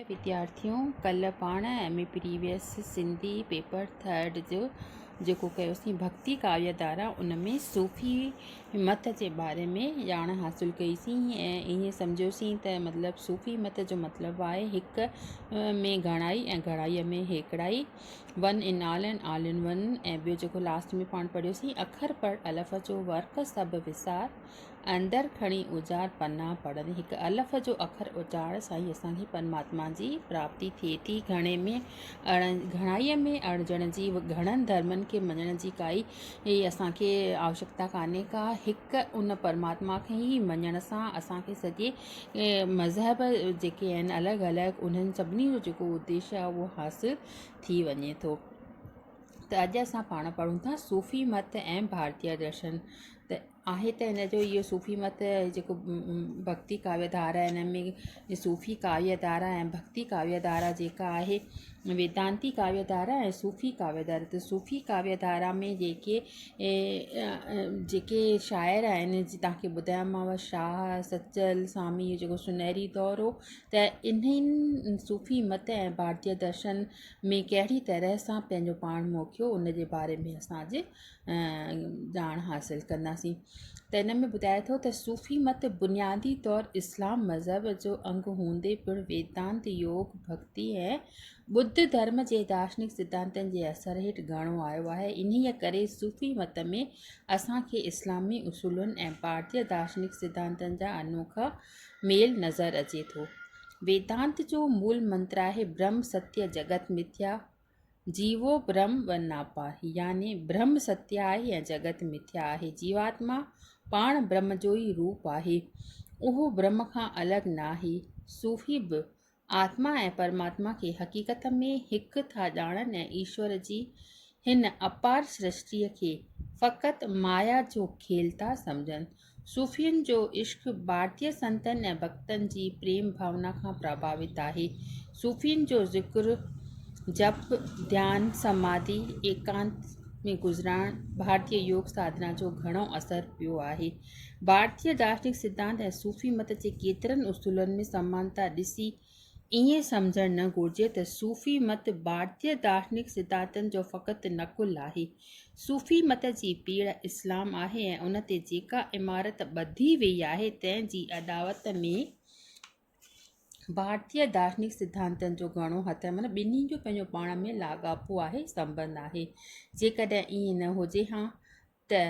وديارٿيون ڪلهه پاڻ M A previous Sindhi paper third جو جيڪو ڪيوسين ڀڳتي ڪاويه ڌارا ان ۾ صوفي مت جي باري ۾ ڄاڻ حاصل ڪئيسين ۽ ائين سمجهيوسين ته مطلب صوفي مت جو مطلب آهي هڪ ۾ گهڻائي ۽ گهڻائي ۾ هيڪڙائي one in all and all in one ۽ ٻيو جيڪو لاسٽ ۾ پاڻ پڙهيوسين اکر پڙ الف جو ورق سڀ وسار اندر کڻي اجار پنا پڙهن. هڪ الف جو اکر اچارڻ سان ئي اسان کي پرماتما جي پراپتي ٿئي ٿي. گهڻي ۾ اڻ گهڻائيء ۾ اڻجڻ جي گهڻن ڌرمن کي مڃڻ جي ڪائي اسان کي آوشڪتا ڪانهي ڪا. هڪ ان پرماتما کي ئي مڃڻ سان اسان کي سڄي مذهب جيڪي آهن الڳ الڳ انهن سڀني جو جيڪو اديش آهي اهو حاصل ٿي وڃي ٿو. ته اڄ اسان پاڻ پڙهون ٿا صوفي مت ۽ ڀارتيه درشن ته آهي ته هن جو اهو صوفي مت جيڪو ڀڳتي ڪاويه ڌارا هن ۾ صوفي ڪاويه ڌارا ۽ ڀڳتي ڪاويه ڌارا جيڪا آهي ويدانتي ڪاويه ڌارا ۽ صوفي ڪاويه ڌارا ته صوفي ڪاويه ڌارا ۾ جيڪي جيڪي شاعر آهن جي توهان کي ٻڌايومانو شاهه سچل سامي جيڪو سنهري دور هو ته انهن صوفي مت ۽ ڀارتيه درشن ۾ ڪهڙي طرح سان پنهنجو پاڻ موکيو ان جي باري ۾ اسان اڄ ڄاڻ حاصل ڪنداسين ته ان ۾ ٻڌائي ٿو ته صوفي مت بنيادي طور اسلام مذهب جو انگ هوندي پڻ ويدانت يوگ ڀڳتي ۽ ٻڌ ڌرم جي دارشنڪ سڌانتن جي اثر هيٺ گهڻو آيو آهي انهيء ڪري صوفي مت ۾ اسان کي اسلامي اصولن ۽ ڀارتي دارشنڪ سڌانتن جا انوکا ميل نظر اچي ٿو ويدانت جو مول منتر آهي برهم ستيه جڳت مٿيا، جيوو برهم و ناپا يعني برهم ستيه آهي ۽ جڳت مٿيا آهي. جيواتما پاڻ برهم جو ئي روپ آهي. اهو برهم کان الڳ ناهي. صوفي به آتما ۽ پرماتما کي حقيقت ۾ هڪ ٿا ڄاڻن ۽ ايشور جي هن اپار سرشٽيء کي فقط مايا جو کيل ٿا سمجهن. صوفين جو عشق ڀارتي سنتن ۽ ڀڳتن جي پريم ڀاونا کان پرڀاوت آهي. صوفين جو ذڪر، جپ، ڌيان، سماڌي، ايڪانت ۾ گذرائڻ، ڀارتي يوگ ساڌنا جو گهڻو اثر پيو آهي. ڀارتي دارشنڪ سڌانت ۽ صوفي مت جي ڪيترن اصولن ۾ سمانتا ڏسي ائين سمجهڻ نه گهرجي ته صوفي مت ڀارتي دارشنڪ سڌانتن جو فقط نقل آهي. صوفي مت جي پيڙهه اسلام آهي ۽ ان تي جيڪا عمارت ٻڌي ويئي آهي، تنهن جي اڏاوت ۾ ڀارتي دارشنڪ سڌانتن جو گهڻو هٿ آهي. معنيٰ ٻنهي جو پنهنجو پاڻ ۾ لاڳاپو آهي، سنٻنڌ آهي. جيڪڏهن ائين نه هجي ها ته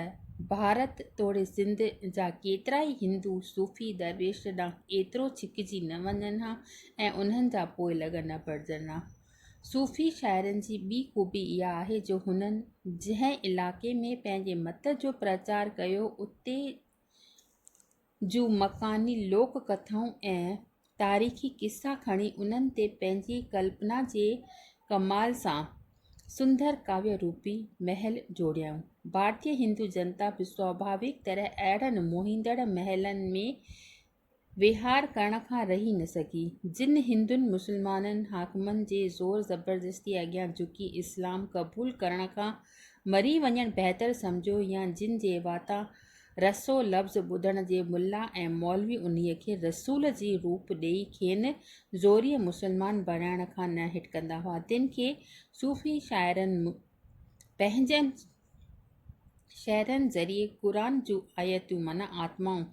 ڀارت توڙي سنڌ جا ڪيترائي هندو صوفي درويش ڏانهن ايترو ڇڪجي نه وڃن ها ۽ انهن جا پوئلڳ نه بڻجن ها. صوفي شاعرن جي ٻي خوبي اها آهي جو هنن جنهن علائقي ۾ پنهنجي مت جو پرچار ڪيو اتي جون مڪاني لوڪ ڪٿائون ۽ تاريخي قصا کڻي انهن تي پنهنجي ڪلپنا جي ڪمال سان سندر ڪاويه روپي محل جوڙيائون. ڀارتي هندو جنتا به سواڀاويڪ طرح اهڙن موهيندڙ محلن ۾ ويهار ڪرڻ کان رهي نه سگهي. جن هندن مسلمانن حاڪمن جي زور زبردستيء اڳيان جهڪي اسلام قبول ڪرڻ کان مري وڃڻ بهتر سمجهيو يا جن جي واتان رسو لفظ ٻڌڻ جي ملا ۽ مولوي انهيء کي رسول جي روپ ڏيئي کين زوريء مسلمان بڻائڻ کان نه هٽڪندا هئا، تن کي صوفي شاعرن پنهنجن شعرن ذريعي قرآن جون آيتون معنيٰ آتمائون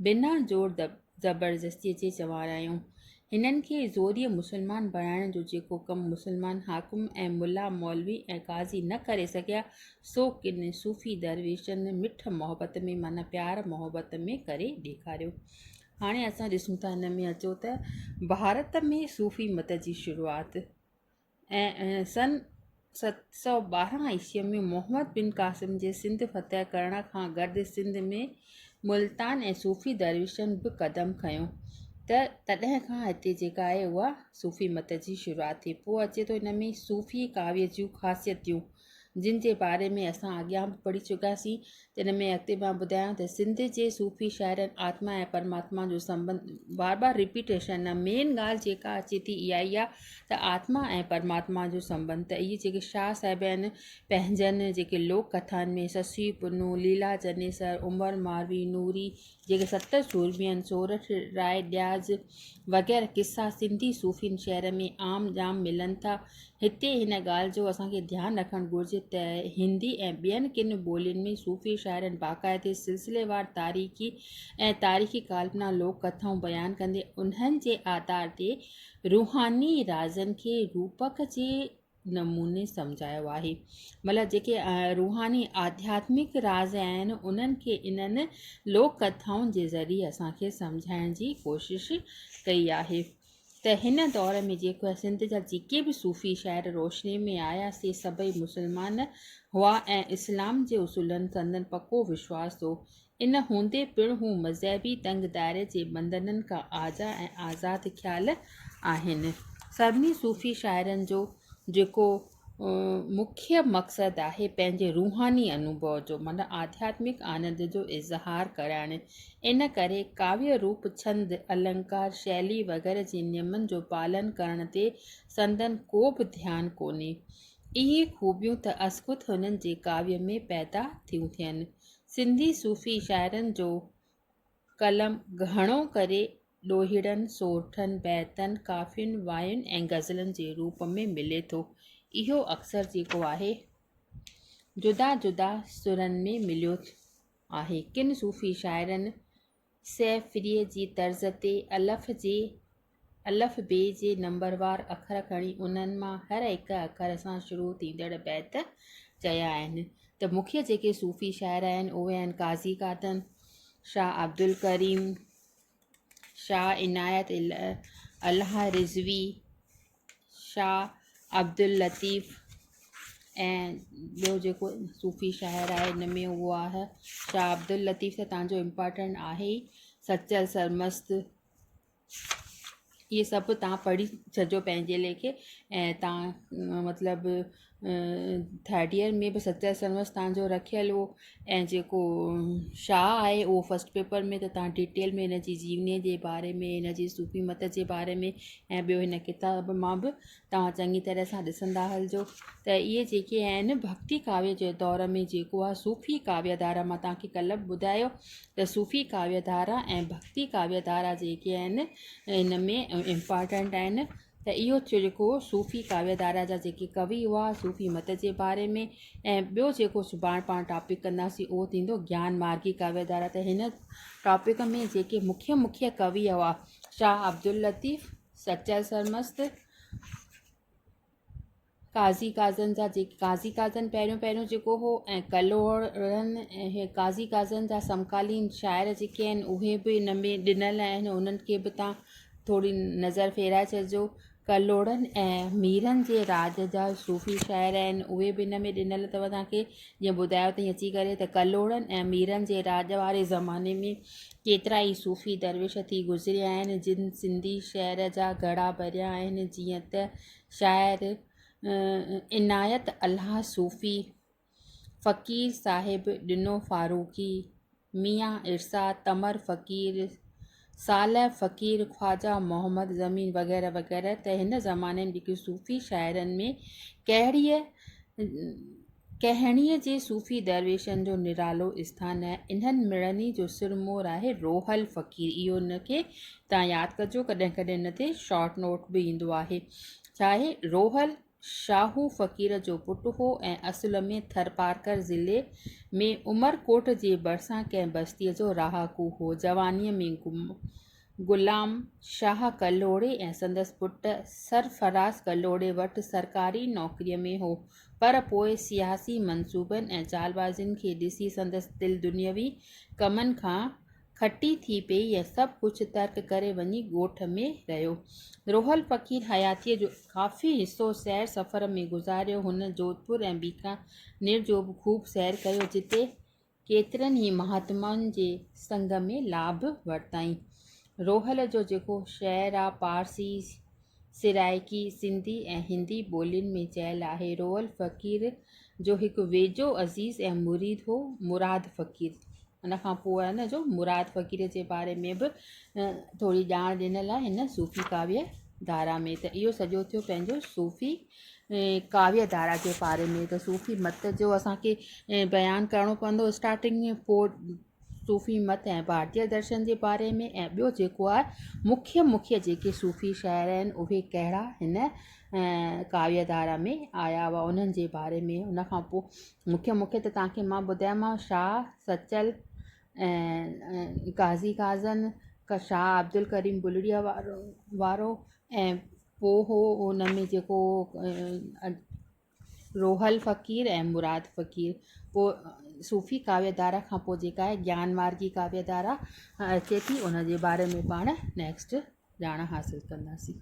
بنا زور زبردستيء جي چوارايون. هنن کي زوريء مسلمان بڻائڻ جو جيڪو ڪم مسلمان حاڪم ۽ ملا، مولوي ۽ قاضي نه ڪري سگهيا، سو ڪن صوفي درويشن مٺ محبت ۾ معنيٰ پيار محبت ۾ ڪري ڏيکاريو. هاڻي اسان ڏسون ٿا هن ۾ اچو ته ڀارت ۾ صوفي مت جي شروعات. ۽ سن 712 عيسويء ۾ محمد بن قاسم جي سنڌ فتح ڪرڻ کان گڏ سنڌ ۾ ملتان ۽ صوفي درويشن به قدم کنيو ته تڏهن کان هتي جيڪا آهي اها صوفي مت جي شروعات ٿي. پوء اچي ٿو هن ۾ صوفي ڪاويه جون خاصيتيون. جن جي باري ۾ اسان اڳيان به پڙهي چڪياسين. تن ۾ اڳتي مان ٻڌايان ته سنڌ جي صوفي شاعرن آتما ۽ پرماتما جو سنٻنڌ بار بار رپيٽيشن آهي مين ڳالهه جيڪا اچي ٿي اها ئي آهي ته آتما ۽ پرماتما جو سنٻنڌ ته اهي جيڪي شاهه صاحب آهن پنهنجن جيڪي لوڪ ڪٿائن ۾ سسئي پنهون، ليلا چنيسر، عمر ماروي، نوري جيڪي ست سورمين، سورٺ راء ڏياج وغيره قصا سنڌي صوفين شعر ۾ عام جام ملن ٿا. هتي هن ڳالهه جو اسان کي ڌيان رکڻ گهرجي ته هندي ۽ ٻين ڪن ٻولين ۾ صوفي شاعرن باقاعدي سلسليوار تاريخي ۽ تاريخي ڪالپنا لوڪ ڪٿائون بيان ڪندي انهن جي آڌار تي روحاني رازن کي روپڪ جي نموني سمجهايو آهي. مطلب جيڪي روحاني آڌياتمڪ راز آهن انهن کي انهن لوڪ ڪٿائن جي ذريعي اسان کي سمجهائڻ جي ڪوشش ڪئي آهي ته هن دور ۾ جيڪو آهي سنڌ جا جيڪي به صوفي شاعر روشني ۾ آيا سي سڀئي مسلمان هئا ۽ اسلام جي اصولن سندن پڪو وشواس هو ان هوندي پڻ هو مذهبي تنگ دائري جي ٻنڌنن کان آجا ۽ آزاد خيال آهن. سڀني صوفي شاعرن جو جيڪو مکيه مقصد آهي پنهنجي روحاني انوڀو جو معنيٰ آڌياتمڪ آنند جو اظهار ڪرائڻ. ان ڪري ڪاويه روپ، ڇند، النڪار، شيلي وغيره جي نيمن جو پالن ڪرڻ تي سندن ڪو به ڌيان ڪونهي. اهي خوبيون ته ازخود هنن جي ڪاويه ۾ پيدا ٿيون ٿين. سنڌي صوفي شاعرن جو قلم گهڻو ڪري ڏوهيڙن، سورٺن، بيتن، ڪافين، واين ۽ غزلن جي روپ ۾ ملي ٿو. اهو اڪثر جيڪو آهي جدا جدا سرن ۾ مليو آهي. ڪن صوفي شاعرن سيفريء جي طرز تي الف جي الف بي جي نمبروار اکر کڻي انهن مان هر هڪ اکر سان شروع ٿيندڙ بيت چيا آهن ته مکيه جيڪي صوفي شاعر آهن اهي آهن قاضي قادن، شاهه عبدالڪريم، شاهه عنايت الله رضوي، شاهه عبداللطيف ۽ ٻيو جيڪو صوفي شاعر آهي ان ۾ اهو آهي شاهه عبداللطيف ته توهان جو امپارٽنٽ آهي ئي سچل سرمست اهي سڀ توهان پڙهي ڇڏجو پنهنجي ليکي ۽ توهان مطلب ٿرڊ ايئر ۾ به سچل سرمست توهان جو رکيل هو ۽ جيڪو شاهه آهي اهو فرسٽ پيپر ۾ ته توهان ڊيٽيل ۾ هن جي جيونيء جي باري ۾ هن جي صوفي مت جي باري ۾ ۽ ٻيو هن ڪتاب مان به توهان چڱي طرح سان ڏسندا هلجو ته اهي جيڪي آهن ڀڳتي ڪاويه جي دور ۾ جيڪو آهي صوفي ڪاويه ڌارا مان توهان کي ڪلهه به ٻڌايو ته صوفي ڪاويه ڌارا ۽ ڀڳتي ڪاويه ڌارا جيڪي آهن هن ۾ امپارٽنٽ آهن ته اهو ٿيو جيڪو صوفي ڪاويه ڌارا جا جيڪي ڪوي هئا صوفي مت جي باري ۾ ۽ ٻيو جيڪو سڀاڻ پاڻ ٽاپڪ ڪنداسين اهو ٿيندو گيان مارگي ڪاويه ڌارا ته هن ٽاپڪ ۾ جيڪي مکيه مکيه ڪوي هئا شاهه عبداللطيف، سچل سرمست، قاضي قاضن جا جيڪي قاضي قاضن پهريون پهريون جيڪو هو ۽ ڪلهوڙن ۽ قاضي قاضن جا سمڪالين شاعر جيڪي آهن اهي به ان ۾ ڏنل آهن انهن کي به تان ٿوري نظر ڦيرائي ڇڏجو ڪلهوڙن ۽ ميرن جي راڄ جا صوفي شاعر آهن اهي به ان ۾ ڏنل اٿو توهان کي جيئن ٻڌايو اٿئي اچي ڪري ته ڪلهوڙن ۽ ميرن جي راڄ واري زماني ۾ ڪيترا ئي صوفي درويش ٿي گذريا آهن جن سنڌي شعر جا گهڙا ڀريا آهن جيئن ته شاعر عنايت الله صوفي، فقير صاحب ڏنو فاروقي، ميان ارشاد، تمر فقير، صالح فقير، خواجه محمد زمين وغيره وغيره ته هن زماني ۾ جيڪي صوفي شاعرن ۾ ڪهڙيء ڪهڻيء جي صوفي درويشن جو نرالو اسٿان آهي. انهن مڙني جو سرمور آهي روحل فقير. اهو ان کي توهان ياد ڪجو ڪڏهن ڪڏهن ان تي شارٽ نوٽ به ايندو آهي. ڇا آهي روحل شاهو فقير جو پٽ هو ۽ اصل ۾ ٿرپارڪر ضلعي ۾ عمرڪوٽ جي ڀرسان ڪنهن بستيء جو رهاڪو هو. جوانيء ۾ غلام شاهه ڪلهوڙي ۽ سندس پٽ سرفراز ڪلهوڙي وٽ سرڪاري نوڪريء ۾ هو، پر پوء سياسي منصوبن ۽ چالبازين کي ڏسي سندس دل دنيوي ڪمن کان کٽي ٿي پيئي ۽ سڀ ڪجهه ترڪ ڪري وڃي ڳوٺ ۾ رهيو. روحل فقير حياتيء جو ڪافي حصو سير سفر ۾ گذاريو. هن جوڌپور ۽ بيڪانير جو به خوب سير ڪيو، جتي ڪيترن ئي مهاتمائن جي سنگ ۾ لاڀ ورتائين. روحل جو جيڪو شعر آ پارسي، سرائيڪي، سنڌي ۽ هندي ٻولين ۾ چيل آهي. روحل فقير جو هڪ ويجهو عزيز ۽ مريد هو مراد فقير. ان کان پوء آهي نه جو مراد فقير جي باري ۾ به ٿوري ڄاڻ ڏنل آهي هن صوفي ڪاويه ڌارا ۾ ته اهو سڄو ٿيو پنهنجو صوفي ڪاويه ڌارا جي باري ۾ ته صوفي مت جو اسانکي بيان ڪرڻو پوندو اسٽارٽنگ ۾ پوء صوفي مت ۽ ڀارتيه درشن جي باري ۾ ۽ ٻيو جيڪو آهي مکيه مکيه جيڪي صوفي شاعر آهن اهي ڪهڙا هن ڪاويه ڌارا ۾ آيا هئا انهن جي باري ۾ ان کان پوء مکيه مکيه ته توهان کي مان ٻڌايومانو شاهه سچل ۽ قاضي قاضن شاهه عبدالڪريم بلڙيء وارو وارو ۽ پوء هو ان ۾ جيڪو روحل فقير ۽ مراد فقير. پوء صوفي ڪاويه ڌارا کان پوء جيڪا آهي گيان مارگي ڪاويه ڌارا اچي ٿي ان جي باري ۾ پاڻ نيڪسٽ ڄاڻ حاصل ڪنداسين.